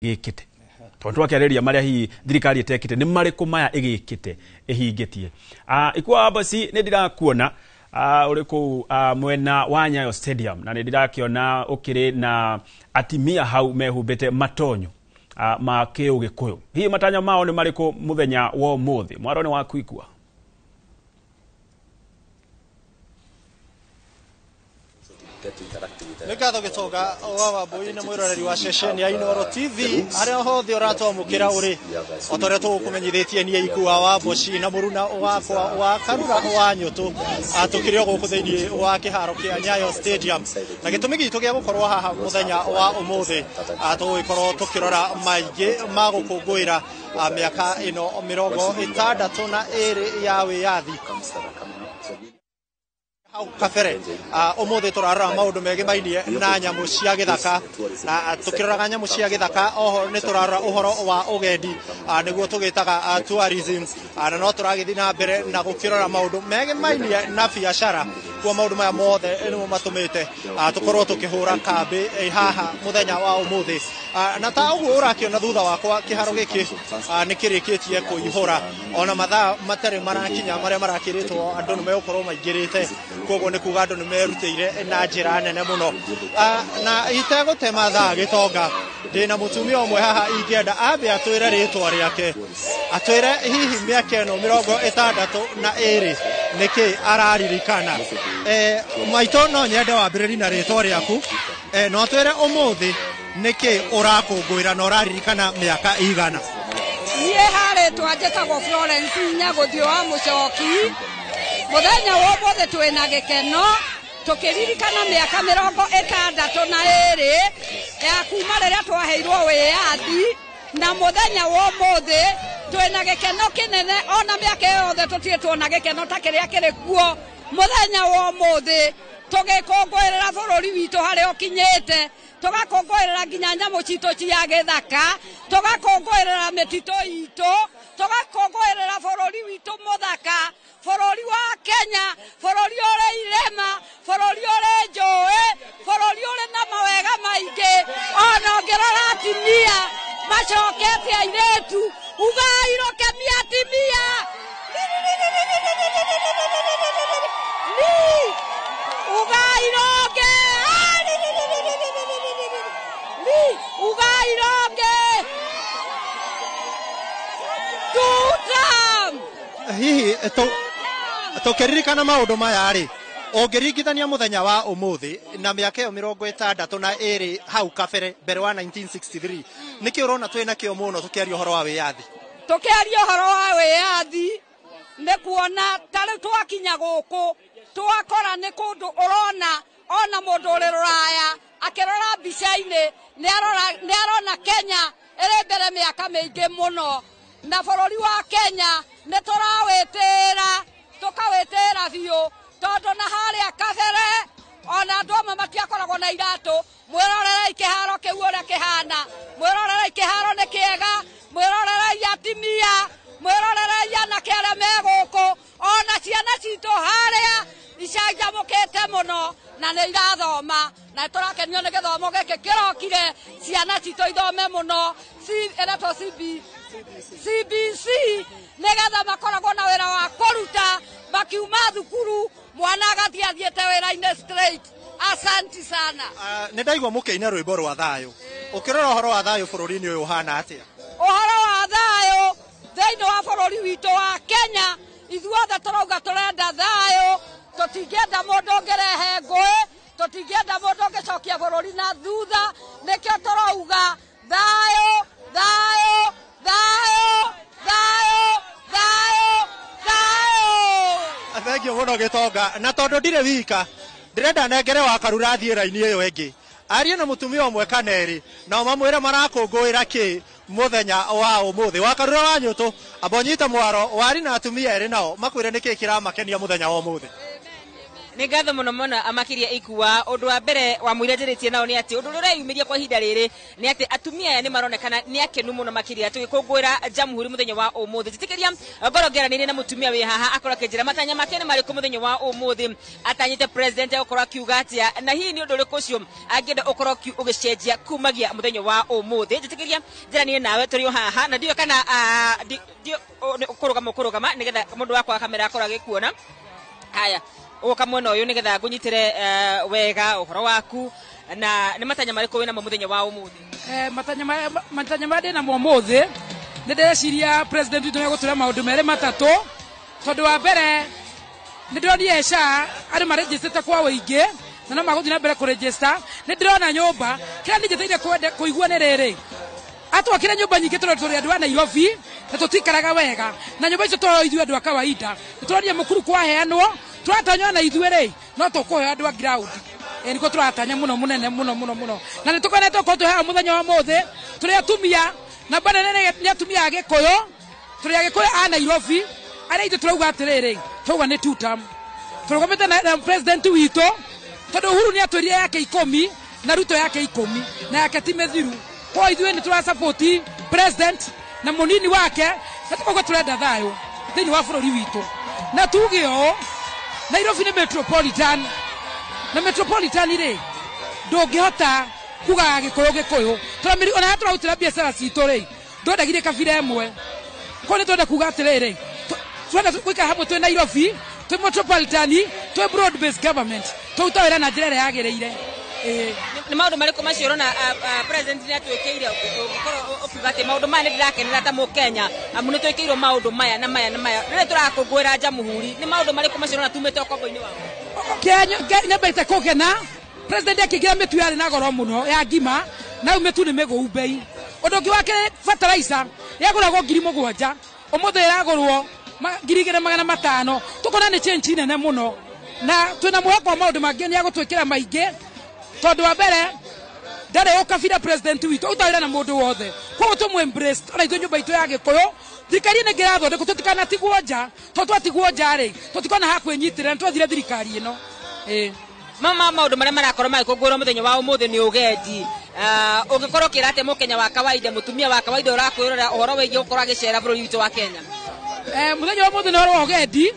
Ĩgĩkĩte tondũ twakĩarĩria marĩa hihi thirikari ĩtekĩte, nĩ marĩkũ maya ĩgĩkĩte ĩhingĩtie? Ikua Mboci, nĩ ndirakuona ũrĩ kũu mwena wa Nyayo Stadium, na nĩ ndĩrakĩona ũkĩrĩ na atimia hau mehumbĩte matonyo ma kĩũgĩkũyũ. Hihi matanya mao nĩ marĩkũ mũthenya wa ũmũthĩ? Mwaro nĩ waku, Ikua. Nĩ ngatho, Gĩtonga wa Wambui, na mwĩroreri wa ceceni ya Inooro TV harĩa hothe ũratwamũkĩra ũrĩ. O ta ũrĩa tũgũkũmenyithĩtie, niĩ Ikua wa Mboci na mũruna wakwa wa Karura wa Nyũtũ tũkĩrĩ o gũkũ thĩinĩ wa kĩharo kĩa Nyayo Stadium, na gĩtũmi gitũ gĩa gũkorwo haha mũthenya wa ũmũthĩ, tũgũgĩkorwo tũkĩrora maingĩ ma gũkũngũĩra mĩaka ĩno 62 ya wĩyathi. Hau kabere, ũmũthĩ tũrarora maũndũ megemainie na nyamũ cia gĩthaka, na tũkĩroraga nyamũ cia gĩthaka, oho nĩ tũrarora ũhoro wa ũgendi, nĩguo tũgĩtaga tourism, na no tũragĩthiĩ na mbere na gũkĩrora maũndũ megemainie na biacara. Kuo maũndũ maya mothe nĩmo matũmĩte tũkorwo tũkĩhũra kambĩ haha mũthenya wa ũmũthĩ. Na ta ũguo ũrakĩona thutha wakwa, kĩharo gĩkĩ nĩ kĩrĩkĩtie kũihũra ona mathaa matarĩ marakinya marĩa marakĩrĩtwo andũ nĩ megũkorwo maingĩrĩte. Koguo nĩ kuga andũ nĩ merutĩire na njĩra nene mũno. Na itegũte mathaa, Gĩtonga, ndĩna mũtumia ũmwe haha, ingĩenda ambe atwĩre rĩtwa rĩake, atwĩre hihi mĩaka ĩno 62 nĩkĩ araririkana. Maitũ, no nyende wambĩrĩri na rĩtwa rĩaku, no twĩre ũmũthĩ nĩkĩ ũrakũngũĩra na ũraririkana mĩaka igana? Niĩ harĩtwa njĩtagwo Florence Nyagũthiũ wa Mũcoki. Mũthenya wa ũmũthĩ twĩna gĩkeno tũkĩririkana mĩaka 62 ya kuma rĩrĩa twaheirwo wĩyathi, na mũthenya wa ũmũthĩ twĩna gĩkeno kĩnene. Ona mĩaka ĩyo yothe tũtirĩ tuona gĩkeno ta kĩrĩa kĩrĩ kuo mũthenya wa ũmũthĩ, tũgĩkũngũĩrĩra bũrũri witũ harĩa ũkinyĩte, tũgakũngũĩrĩra nginya nyamũ citũ cia gĩthaka, tũgakũngũĩrĩra mĩtitũ itũ, tũgakũngũĩrĩra bũrũri witũ mũthaka, bũrũri wa Kenya, bũrũri ũrĩ irĩma, bũrũri ũrĩ njũĩ, bũrũri ũrĩ na mawega maingĩ. Ona ũngĩrora atimia macokete airĩtu, ugai rũkemia atimia. Ugai rũngĩ, ugai rũngĩ, tutam. Hihi tũkĩririkana maũndũ maya rĩ, ũngĩringithania mũthenya wa ũmũthĩ na mĩaka ĩyo 62 hau kabere, mbere wa 1963, nĩkĩ ũrona twĩ nakĩo mũno tũkĩaria ũhoro wa wĩyathi? Tũkĩaria ũhoro wa wĩyathi nĩ kuona ta rĩu twakinya gũkũ twakora nĩ kũndũ ũrona ona mũndũ ũrĩ rũraya akĩrora mbica-inĩ nĩ arona Kenya ĩrĩ mbere mĩaka mĩingĩ mũno. Na bũrũri wa Kenya nĩ tũrawĩtĩĩra, tũkawĩtĩĩra biũ, tondũ na harĩa kabere ona andũ amwe matiakoragwo na iratũ. Mwĩrorerei kĩharo kĩu ũrĩa kĩhana, mwĩrorerei kĩharo nĩ kĩega, mwĩrorerei atimia, mwĩrorerei anake arĩa me gũkũ, ona ciana citũ harĩa icanjamũkĩte mũno na nĩ irathoma, na tũrakenio nĩ gĩthomo gĩkĩ kĩrokire, ciana citũ ithome mũno, ĩretwo CBC, nĩgetha makoragwo na wĩra wa kũruta makiuma thukuru, mwana agathiĩ athiĩte wĩra-inĩ straight. Asanti sana. Nĩ ndaigua mũkĩina rwĩmbo rwa thayũ. Ũkĩrora ũhoro wa thayũ bũrũri-inĩ ũyũ ũhana atĩa? Ũhoro wa thayũ thĩinĩ wa bũrũri witũ wa Kenya, ithuothe tũrauga tũrenda thayũ. Tũtingĩenda mũndũ ũngĩrehe ngũĩ, tũtingĩenda mũndũ ũngĩcokia bũrũri na thutha. Nĩkĩo tũrauga thayũ, thayũ, thayũ, thayũ, thayũ, thayũ. Thengiũ mũno, Gĩtonga. Na tondũ ndirĩ wika, ndĩrenda nengere wa Karura thiĩ raini ĩyo ĩngĩ arie na mũtumia ũmwe kana erĩ, nao mamwĩre marakũngũĩra kĩ mũthenya wa ũmũthĩ. Wa Karura wa Nyũtũ, amba ũnyite mwaro wari na atumia erĩ, nao makwĩre nĩkĩ kĩramakenia mũthenya wa ũmũthĩ. Nĩ ngatho mũno mũno amakiria Ikua. Ũndũ wa mbere wa mũira njĩrĩtie nao nĩ atĩ ũndũ ũrĩa ũreyumĩria kwa ihinda rĩrĩ nĩ atĩ atumia aya nĩ maronekana nĩ akenu mũno makĩria tũgĩkũngũĩra Jamhuri mũthenya wa ũmũthĩ. Njĩtĩkĩria ngorwo ngĩaranĩria na mũtumia wĩ haha akorwo akĩnjĩra matanya make nĩ marĩkũ mũthenya wa ũmũthĩ, atanyĩte president agũkorwo akiuga atĩa, na hihi nĩ ũndũ ũrĩkũ ũcio angĩenda ũkorwo ũgĩcenjia kumagia mũthenya wa ũmũthĩ. Njĩtĩkĩria njĩranie nawe tũrĩ o haha na ndiũĩ kana kũrũgama nĩgetha mũndũ wakwa wa kamera akorwo agĩkuona. Haya, ũgoka mwena ũyũ nĩgetha ngũnyitĩre wega ũhoro waku na nĩ matanya marĩkũ wĩnamo mũthenya wa ũmũthĩ? Matanya marĩa ndĩnamo ũmũthĩ nĩ ndĩreciria president witũ nĩegũtwĩra maũndũ merĩ matatũ, tondũ wa mbere nĩ ndĩronire SHA andũ marĩnjĩcĩte kwa ũingĩ na no magũthiĩ na mbere kũrĩnjĩsta. Nĩ ndĩrona nyũmba kĩrĩa niĩ njĩtĩire kũigua nĩ rĩrĩ, atwakĩre nyũmba nyingĩ tondũ tũrĩ andũ a Nairobi na tũtikaraga wega, na nyũmba icio tũroyo ithuĩ andũ a kawaida. Nĩ tũronire mũkuru kwaheanwo, tũratanywo na ithuĩ rĩ no tũkũheo andũ a ground. Nĩkuo tũratanya mũno mũnene mũno mũno mũno, na nĩ tũkenete gũkorwo twĩ haha mũthenya wa ũmũthĩ tũrĩ atumia na mbere nene nĩ atumia a Gĩkũyũ, tũrĩ Agĩkũyũ a Nairobi arĩa ithuĩ tũrauga atĩrĩrĩ, tũrauga nĩ two term. Tũrũgamĩte na president witũ tondũ Uhuru nĩ atwĩrire yake 10 na Ruto yake 10 na yake ti mĩthiru. Kwa ithuĩ nĩ tũrasupport president na mũnini wake, na tũkauga tũrenda thayũ thĩinĩ wa bũrũri witũ. Na tuge ũũ, Nairobi nĩ metropolitan, na metropolitan rĩ ndũngĩhota kuga Gĩkũyũ Gĩkũyũ tũramĩri ona haha tũrarutĩra biacara citũ rĩ ndwendagire kabira ĩmwe. Koguo nĩ twenda kuga atĩrĩrĩ, twenda gũikara hamwe twĩ Nairobi, twĩ metropolitan, twĩ broad based government, tũrute wĩra na njĩra ĩrĩa yagĩrĩire. Nĩ maũndũ marĩkũ macio ũrona president nĩ atwĩkĩire ũngĩkorwo ũkiuga atĩ maũndũ maya nĩ ndĩrakenera ta mũkenya, amu nĩ twĩkĩirwo maũndũ maya na maya na maya rĩrĩa tũrakũngũĩra Jamhuri, nĩ maũndũ marĩkũ macio ũrona tumĩte ũkombo-inĩ wao? Nyambĩte kũgena president akĩingĩra mĩtu yarĩ na goro mũno ya ngima, na rĩu mĩtu nĩ mĩgũu bei. Ũndũ ũngĩ wake fertilizer yagũragwo 7,000, ũmũthĩ ĩragũrwo 2,500. Tũkona nĩ change nene mũno, na twĩna mwĩhoko wa maũndũ mangĩ nĩ agũtwĩkĩra maingĩ, tondũ wa mbere ndarĩ ũkabira president witũ, ũtawĩra na mũndũ wothe. Koguo tũmũ embrace ona ithuĩ nyũmba itũ ya Gĩkũyũ, thirikari ĩno ĩngĩ ĩrathondekwo tũtikanatigwo nja, tondũ twatigwo nja rĩ tũtikona ha kwĩnyitĩrĩra, nĩ twathire thirikari ĩno. Mama, maũndũ marĩa marakorwo magĩkũngũĩrwo mũthenya wa ũmũthĩ nĩ ũgendi. Ũngĩkorwo ũkĩra atĩa mũkenya wa kawaida, mũtumia wa kawaida ũrakwĩrorera ũhoro wĩgiĩ gũkorwo agĩcera bũrũri witũ wa Kenya? Mũthenya wa ũmũthĩ nĩ ũhoro wa ũgendi,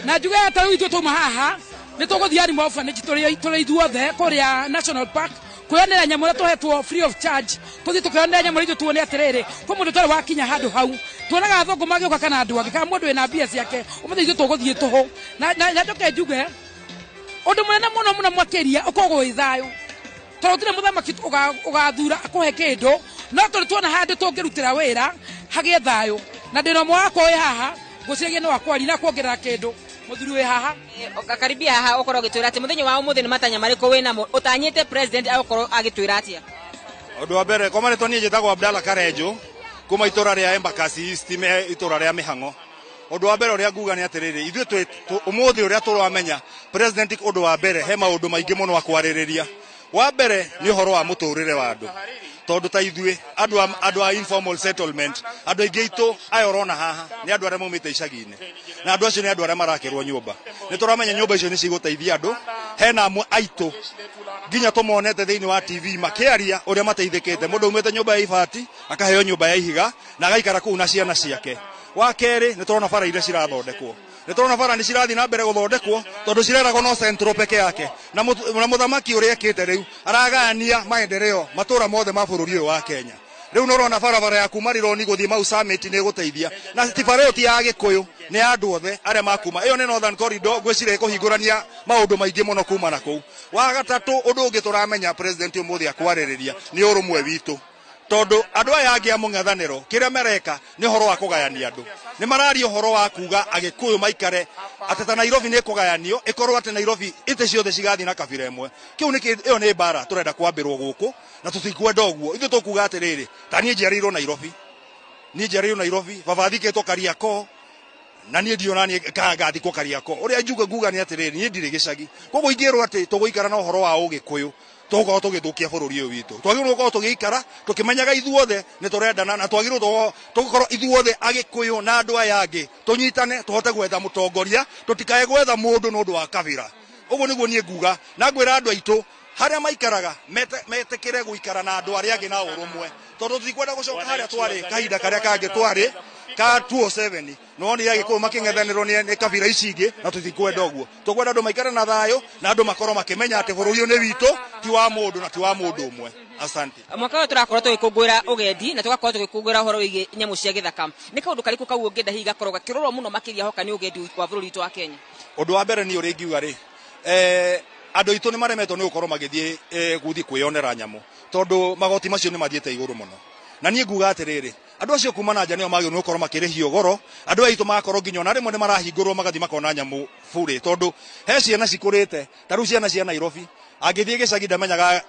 na njuge ta rĩu ithuĩ twauma haha nĩ tũgũthiĩ Animal Orphanage tũrĩ ithuothe kũrĩa National Park kwĩyonera nyamũ iria tũhetwo free of charge, tũthiĩ tũkeyonera nyamũ iria ithuĩ tuone atĩrĩrĩ, kwĩ mũndũ ũtarĩ wakinya handũ hau. Tuonaga athũngũ magĩũka kana andũ angĩ, kana mũndũ wĩna mbia ciake, ũmũthĩ ithuĩ tũgũthiĩ tũhũ. Na njoke njuge ũndũ mũnene mũno mũno makĩria ũkoragwo wĩ thayũ, tondũ gũtirĩ mũthamaki ũgathura akũhe kĩndũ, no tũrĩ tuona handũ tũngĩrutĩra wĩra hagĩe thayũ. Na ndĩna ũmwe wakwa wĩ haha ngwĩciragia no akwaria na kuongerera kĩndũ. Mũthuri wĩ haha. Karibia haha ũkorwo ũgĩtwĩra atĩ mũthenya wa ũmũthĩ nĩ matanya marĩkũ wĩnamo ũtanyĩte president agũkorwo agĩtwĩra atĩa? Ũndũ wa mbere, kwa marĩtwa niĩ njĩtagwo Abdalla Karenjo kuma itũra rĩa Embakasi East, itũra rĩa Mĩhang'o. Ũndũ wa mbere ũrĩa nguga nĩ atĩrĩrĩ, ithuĩ ũmũthĩ ũrĩa tũramenya president, ũndũ wa mbere he maũndũ maingĩ mũno akwarĩrĩria. Wa mbere nĩ ũhoro wa mũtũrĩre wa andũ, tondũ ta ithuĩ andũ a informal settlement, andũ aingĩ aitũ aya ũrona haha nĩ andũ arĩa maumĩte icagi-inĩ, na andũ acio nĩ andũ arĩa marakĩrwo nyũmba. Nĩ tũramenya nyũmba icio nĩ cigũteithia andũ. Hena amwe aitũ nginya tũmonete thĩinĩ wa TV makĩaria ũrĩa mateithĩkĩte. Mũndũ aumĩte nyũmba ya ibati akaheo nyũmba ya ihiga na agaikara kũu na ciana ciake. Wa kerĩ nĩ tũrona bara iria cirathondekwo, nĩ tũrona bara nĩ cirathiĩ na mbere gũthondekwo tondũ cireragwo no Central peke yake, na mũthamaki ũrĩa ekĩte rĩu aragayania maendeleo matũra mothe ma bũrũri ũyũ wa Kenya. Rĩu nĩ ũrona barabara ya kuma Rironi gũthiĩ Mau Summit nĩ ĩgũteithia, na ti bara ĩyo ti ya Gĩkũyũ, nĩ ya andũ othe arĩa makuma. Ĩyo nĩ Northern Corridor, ngwĩciria ĩkũhingũrania maũndũ maingĩ mũno kuma na kũu. Wa gatatũ, ũndũ ũngĩ tũramenya president ũmũthĩ akwarĩrĩria nĩ ũrũmwe witũ, tondũ andũ aya angĩ a mũng'ethanĩro kĩrĩa mereka nĩ ũhoro wa kũgayania andũ. Nĩ mararia ũhoro wa kuga Agĩkũyũ maikare atĩ ta Nairobi nĩ ĩkũgayanio, ĩkorwo atĩ Nairobi itĩ ciothe cigathiĩ na kabira ĩmwe. Kĩu nĩ ĩyo nĩ mbara tũrenda kwambĩrwo gũkũ, na tũtikwenda ũguo. Ithuĩ tũkuga atĩrĩrĩ, ta niĩ njiarĩirwo Nairobi, niĩ njiarĩirwo Nairobi, baba athikĩtwo Kariakoo, na niĩ ndiona niĩ ngathikwo Kariakoo. Ũrĩa nguga nĩ atĩrĩrĩ, niĩ ndirĩ gĩcagi, koguo ingĩrwo atĩ tũgũikara na ũhoro wa Ũgĩkũyũ tũgũkorwo tũgĩthũkia bũrũri ũyũ witũ. Twagĩrĩirwo gũkorwo tũgĩikara tũkĩmenyaga ithuothe nĩ tũrendana, na twagĩrĩirwo tũgũkorwo ithuothe Agĩkũyũ na andũ aya angĩ tũnyitane, tũhote gwetha mũtongoria, tũtikae gwetha mũndũ nĩ ũndũ wa kabira. Ũguo nĩguo niĩ nguga na ngwĩra andũ aitũ harĩa maikaraga metekere gũikara na andũ arĩa angĩ na ũrũmwe, tondũ tutikwenda gũcoka harĩa twarĩ kahinda karĩa kangĩ twarĩ ka 207 no nĩ agĩkũyũ makĩng'ethanĩrwo nĩ kabira ici ingĩ, na tutikwenda ũguo. Tũkwenda andũ maikare na thayũ na andũ makorwo makĩmenya atĩ bũrũri ũyũ nĩ witũ, ti wa mũndũ na ti wa mũndũ ũmwe. Asante. Mwaka ũyũ tũrakorwo tũgĩkũngũĩra ũgendi na tũgakorwo tũgĩkũngũĩra ũhoro wĩgiĩ nyamũ cia gĩthaka. Nĩ kaũndũ karĩkũ kau ũngĩenda hihi gakorwo gakĩrorwo mũno makĩria hoka nĩ ũgendi wa bũrũri witũ wa Kenya? Ũndũ wa mbere niĩ ũrĩa ingiuga rĩ, andũ aitũ nĩ maremetwo nĩ gũkorwo magĩthiĩ gũthiĩ kwĩyonera nyamũ, tondũ magoti macio nĩ mathiĩte igũrũ mũno. Na niĩ nguga atĩrĩrĩ, andũ acio kuma na nja nĩo magĩrĩirwo nĩ gũkorwo makĩrĩhio goro, andũ aitũ magakorwo nginya ona rĩmwe nĩ marahingũrwo magathiĩ makona nyamũ burĩ, tondũ he ciana cikũrĩte, ta rĩu ciana cia Nairobi angĩthiĩ gĩcagi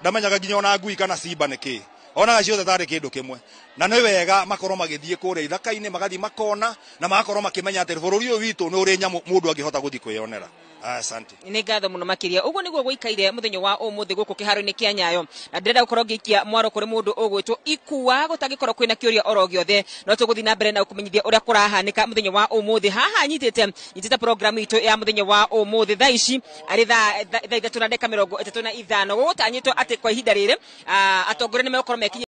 ndamenyaga nginya ona ngui kana simba nĩ kĩĩ, onaga ciothe tarĩ kĩndũ kĩmwe. Na nĩ wega makorwo magĩthiĩ kũrĩa ithaka-inĩ, magathiĩ makona na magakorwo makĩmenya atĩ bũrũri ũyũ witũ nĩ ũrĩ nyamũ mũndũ angĩhota gũthiĩ kwĩyonera. Asante. Nĩ ngatho mũno makĩria. Ũguo nĩguo gũikaire mũthenya wa ũmũthĩ gũkũ kĩharo-inĩ kĩa Nyayo, na ndĩrenda gũkorwo ngĩikia mwaro kũrĩ mũndũ ũgwĩtwo Ikua gũtangĩkorwo kwĩna kĩũria oro gĩothe, no tũgũthiĩ na mbere na gũkũmenyithia ũrĩa kũrahanĩka mũthenya wa ũmũthĩ. Haha nyitĩte program itũ ya mũthenya wa ũmũthĩ thaa ici arĩ thaa 3:35. Gũgũtanyĩtwo atĩ kwa ihinda rĩrĩ atongoria nĩ megũkorwo mekinyia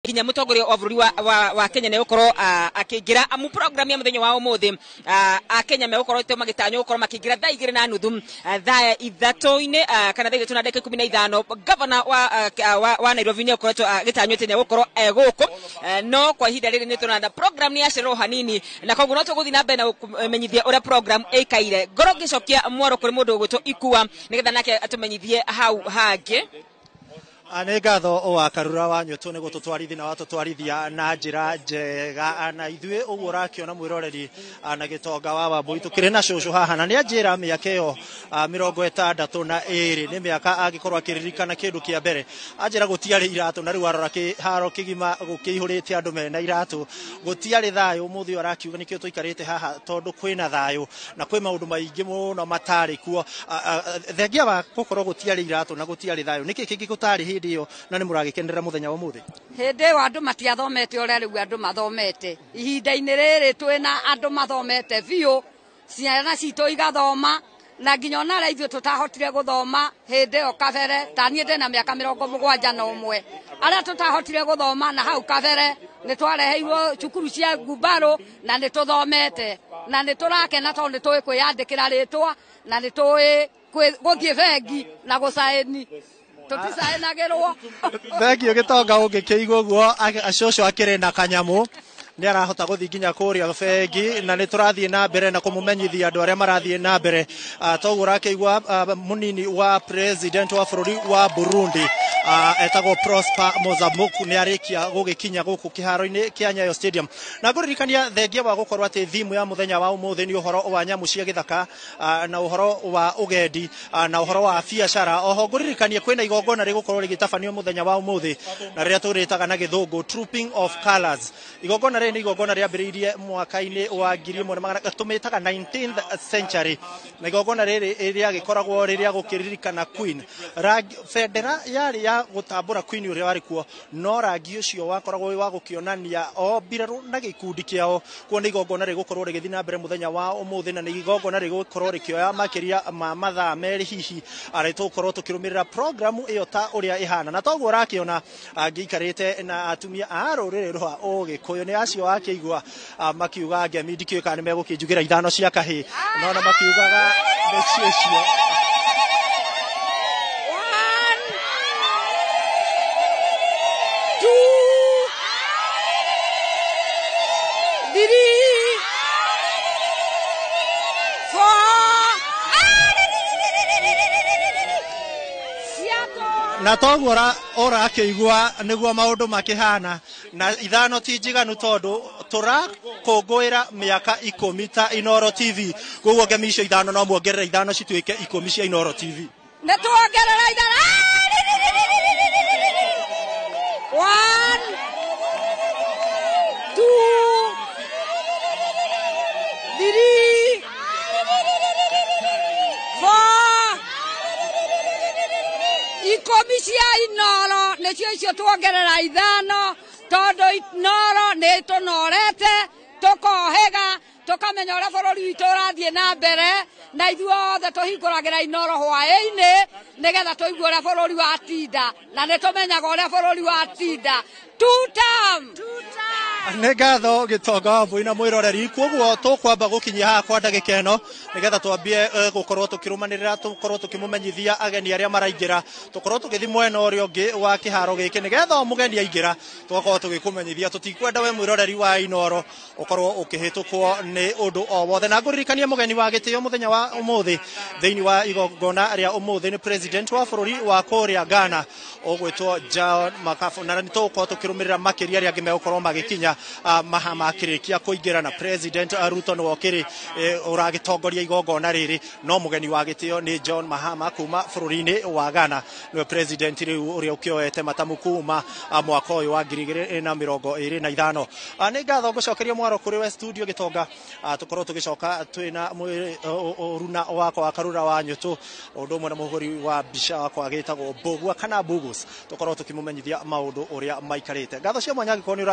nginya mũtongoria wa bũrũri wa Kenya nĩ gũkorwo akĩingĩra amu program ya mũthenya wa ũmũthĩ. A Kenya megũkorwo magĩtanywo gũkorwo makĩingĩra thaa 2:30, thaa 3 kana thaa 3:15. Gavana wa Nairobi nĩ akoretwo agĩtanywo atĩ nĩ egũkorwo e gũkũ, no kwa ihinda rĩrĩ nĩ tũrona program nĩ yacererwo hanini, na koguo no tũgũthiĩ na mbere na kũmenyithia ũrĩa program ĩikaire. Ngorwo ngĩcokia mwaro kũrĩ mũndũ ũgwĩtwo Ikua nĩgetha nake atũmenyithie hau hangĩ. Nĩ ngatho wa Karura wa Nyũtũ nĩ gũtũtwarithia na watũtwarithia na njĩra njega, na ithuĩ ũguo ũrakĩona mwĩroreri na gĩtonga wa Wambũi tũkĩrĩ na cũcũ haha, na nĩ anjĩra mĩaka ĩyo 62 nĩ mĩaka angĩkorwo akĩririkana kĩndũ kĩa mbere. Anjĩra gũtiarĩ iratũ, na rĩu arora kĩharo kĩgima gũkĩihũrĩte andũ mena iratũ, gũtiarĩ thayũ. Ũmũthĩ ũyũ arakiuga nĩkĩo tũikarĩte haha tondũ kwĩna thayũ na kwĩ maũndũ maingĩ mũno matarĩ kuo. Thengia wa gũkorwo gũtiarĩ iratũ na gũtiarĩ thayũ, nĩkĩ kĩngĩ gũtarĩ hĩndĩ ĩyo na nĩ mũragĩkenerera mũthenya wa ũmũthĩ? Hĩndĩ ĩyo andũ matiathomete ũrĩa rĩu andũ mathomete. Ihinda-inĩ rĩrĩ twĩna andũ mathomete biũ, ciana citũ igathoma, na nginya ona arĩa ithuĩ tũtahotire gũthoma hĩndĩ ĩyo kabere, ta niĩ ndĩna mĩaka 71, arĩa tũtahotire gũthoma na hau kabere nĩ twareheirwo cukuru cia ngumbarũ na nĩ tũthomete na nĩ tũrakena tondũ nĩ tũĩ kwĩyandĩkĩra rĩtwa na nĩ tũĩ gũthiĩ bengi na gũcaĩni. Tũticaĩnagĩrwo. Thengiũ gĩtonga ũngĩkĩigua ũguo cũcũ akĩrĩ na kanyamũ nĩ arahota gũthiĩ nginya kũrĩa bengi, na nĩ tũrathiĩ na mbere na kũmũmenyithia andũ arĩa marathiĩ na mbere. Toguo ũrakĩigua mũnini wa president wa bũrũri wa Burundi etagwo Prosper Mozamuku nĩ arĩkia gũgĩkinya gũkũ kĩharo-inĩ kĩa Nyayo Stadium. Na ngũririkania thengia wa gũkorwo atĩ thimu ya mũthenya wa ũmũthĩ nĩ ũhoro wa nyamũ cia gĩthaka na ũhoro wa ũgendi na ũhoro wa biacara. Oho ngũririkanie kwĩna igongona rĩgũkorwo rĩgĩtabanio mũthenya wa ũmũthĩ na rĩrĩa tũrĩtaga na gĩthũngũ Trooping of Colours. Igongona rĩrĩ nĩ igongona rĩambĩrĩirie mwaka-inĩ wa 1100 tũmĩtaga 19th century, na igongona rĩrĩ rĩagĩkoragwo rĩrĩa gũkĩririkana Queen. Bendera yarĩ ya gũtambũra Queen ũrĩa warĩ kuo, no rangi ũcio wakoragwo wĩ wa gũkĩonania o mbirarũ na gĩkundi kĩao. Kuo nĩ igongona rĩgũkorwo rĩgĩthiĩ na mbere mũthenya wa ũmũthĩ, na nĩ igongona rĩgũkorwo rĩkĩoya makĩria ma mathaa merĩ hihi arĩa tũgũkorwo tũkĩrũmĩrĩra programu ĩyo ta ũrĩa ĩhana. Na toguo ũrakĩona ngĩikarĩte na atumia a rũrĩrĩ rwa Ũgĩkũyũ, nĩ acio akĩigua makiuga ngemi, ndikĩũĩ kana nĩ megũkĩnjugĩra 5 cia kahĩĩ, nona makiugaga nĩcio icio. 1 2 3 4 Na toguo ũrakĩigua nĩguo maũndũ makĩhana, na 5 ti njiganu tondũ tũrakũngũĩra mĩaka 10 ta Inooro TV, koguo ngemi icio 5 no muongerere 5 cituĩke 10 cia Inooro TV. Nĩ tuongerera 5. 1 2 3 4 10 cia Inooro nĩcio icio tuongerera 5 tondũ Inooro nĩ tũnorete tũkohĩga Tũkamenya ũrĩa bũrũri witũ ũrathiĩ na mbere, na ithuothe tũhingũragĩra Inoro hwaĩ-inĩ nĩgetha tũigue ũrĩa bũrũri watinda, na nĩ tũmenyaga ũrĩa bũrũri watinda. Two term. Nĩ ngatho Gĩtonga wa Mbui na mwĩroreri. Koguo tũkwamba gũkinyia haha kwa ndagĩka ĩno nĩgetha twambie gũkorwo tũkĩrũmanĩrĩra, tũkorwo tũkĩmũmenyithia ageni arĩa maraingĩra, tũkorwo tũgĩthiĩ mwena ũrĩa ũngĩ wa kĩharo gĩkĩ nĩgetha o mũgeni aingĩra tũgakorwo tũgĩkũmenyithia. Tũtikwenda we mwĩroreri wa Inoro ũkorwo ũkĩhĩtũkwo nĩ ũndũ o wothe. Na ngũririkanie mũgeni wa gĩtĩo mũthenya wa ũmũthĩ thĩinĩ wa igongona rĩa ũmũthĩ nĩ president wa bũrũri wa kũrĩa Ghana ũgwĩtwo John Mahama, na nĩ tũgũkorwo tũkĩrũmĩrĩra makĩria arĩa angĩ megũkorwo magĩkinya Mahama akĩrĩkia kũingĩra, na President Ruto nĩwe ũkĩrĩ ũragĩtongoria igongona rĩrĩ, no mũgeni wa gĩtĩo nĩ John Mahama kuma bũrũri-inĩ wa Ghana, nĩwe president rĩu ũrĩa ũkĩoete matamu kuma mwaka ũyũ wa 2025. Nĩ ngatho ngũcokeria mwaro kũrĩ we studio Gĩtonga, tũkorwo tũgĩcoka twĩna ũruna wakwa wa Karura wa Nyũtũ, ũndũ ũmwe na mũhũri wa mbica wakwa agĩtagwo Mbũgua kana Bugus, tũkorwo tũkĩmũmenyithia maũndũ ũrĩa maikarĩte. Ngatho cia mwanya angĩkorwo nĩ